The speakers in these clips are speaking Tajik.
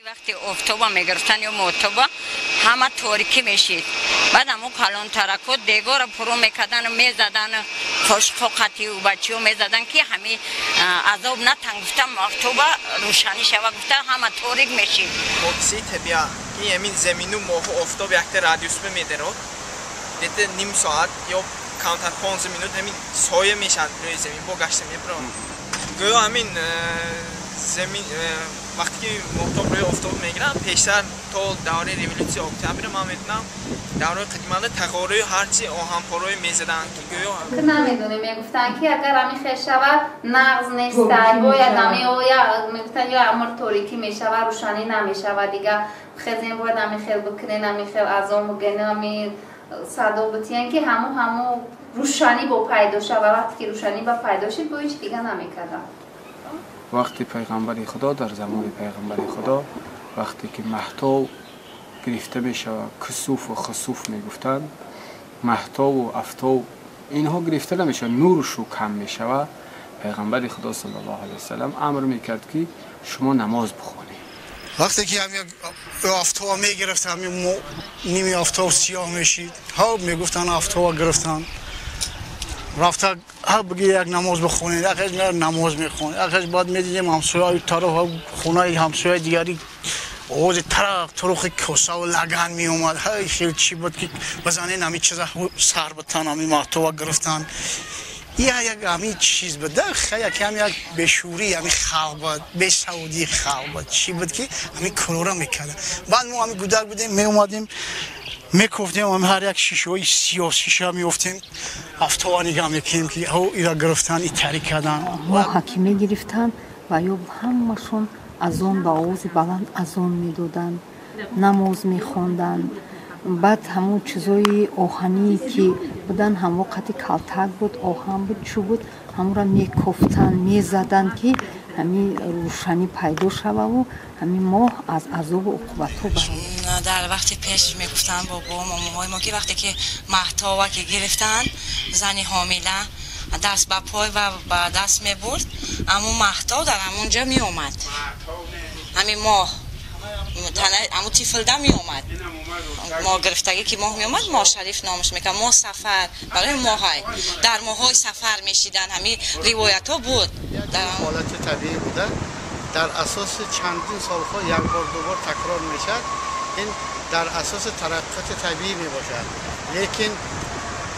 Вақти офтоба мегирифтан ё моҳтоба ҳама торикӣ мешид. Баъд ҳамун калонтарако дегора пуру мекардану мезадану қошуқҳо қатию бачиҳо мезадан, ки ҳами азоб натан гуфта, моҳтоба рӯшанӣ шава гуфта, ҳама торик мешид. Ҳодисаи табиат ки ҳамин замину моҳу офтоб якта радиусба медарод, дета ним соат ё камтар 15 минут ҳамин соя мешавад рӯи замин, бо гашта мебарад. Гӯё ҳамин замин вақте ки моҳтоб рӯи офтоб мегирад, пештар то давраи революсияи октябр ман медонам, давраи қадиманда тағорою ҳарчи оҳанпораҳое мезаданд, ки гӯё Намедонем, мегуфтанд, ки агар ҳамин хел шавад, нағз нестай, бояд ҳами оя мегуфтанд, ё амр торикӣ мешавад, рӯшанӣ намешавад, дига хезем, бояд ҳамин хел бикунен, ҳамин хел азон буген, ҳамин садо битиен, ки ҳаму рӯшанӣ бо пайдо шава. Вақте ки рӯшанӣ ба пайдо шид, бо ҳеҷ дига намекардам. Вақти пайғамбари Худо, дар замони пайғамбари Худо, вақте ки маҳтоб гирифта мешавад, кусуфу хусуф мегуфтанд, маҳтобу афтоб инҳо гирифта намешавад, нуршу кам мешавад, пайғамбари Худо саллаллоҳу алайҳи васалам амр мекард, ки шумо намоз бихонед. Вақте ки офтоб мегирифт, ними офтоб сиёҳ мешид, ҳа, мегуфтанд, офтоба гирифтан, рафта ҳа биги як намоз бихонед. Якеш намоз мехонед, якеш баъд медидем ҳамсояи тараф, хонаи ҳамсояи дигари овози тарақ турухи косаву лаган меомад. Ҳай, хел чӣ буд, ки бизанен ҳами чиза сар битан, ҳами маҳтоба гирифтан, я як ҳами чиз буд, як ҳам як бешӯрӣ ҳами халқ буд, бесаводии халқ буд, чӣ буд, ки ҳами корора мекарданд. Баъд мо ҳами гудак будем, меомадем, мекуфтем ҳами ҳар як шишаҳои сиёҳ, шиша меёфтем, афтова нигаҳ мекунем, ки ира гирифтан, итарӣ кардан. Моҳа ки мегирифтанд ва ё ҳамашон азон ба овози баланд азон медоданд, намоз мехонданд. Баъд ҳамон чизои оҳание ки буданд, ҳамон қати калтак буд, оҳан буд, чӯб буд, ҳамонро мекофтанд, мезаданд, ки ҳамин рӯшанӣ пайдо шававу ҳамин моҳ аз азобу уқубатҳо. Дар вақти пеш мегуфтанд бобо момоҳои мо, ки вақте ки маҳтова ки гирифтанд, зани ҳомила даст ба пой ва ба даст мебурд, ҳамун маҳтов дар ҳамун ҷо меомад, ҳамин моҳ ҳамун тифлда меомад. Моҳ гирифтагӣ ки моҳ меомад, моҳ шариф номаш мекард, моҳ сафар барои моҳай, дар моҳҳои сафар мешидан, ҳамин ривоятҳо буд. Ҳолати табиӣ буда, дар асоси чандин солҳо як бор, ду бор такрор мешавад. Ин дар асоси тараққиёти табиӣ мебошад, лекин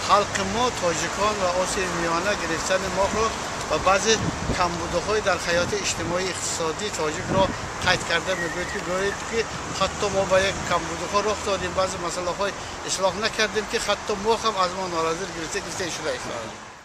халқи мо, тоҷикон ва Осиёи Миёна, гирифтани моҳро ва баъзе камбудиҳои дар ҳаёти иҷтимоӣ иқтисодии тоҷикро қайд карда мегӯяд, ки гӯед, ки ҳатто мо ба як камбудиҳо роҳ додем, баъзе масъалаҳои ислоҳ накардем, ки ҳатто моҳ ҳам аз мо норозӣ гирифта гирифта шуда истода.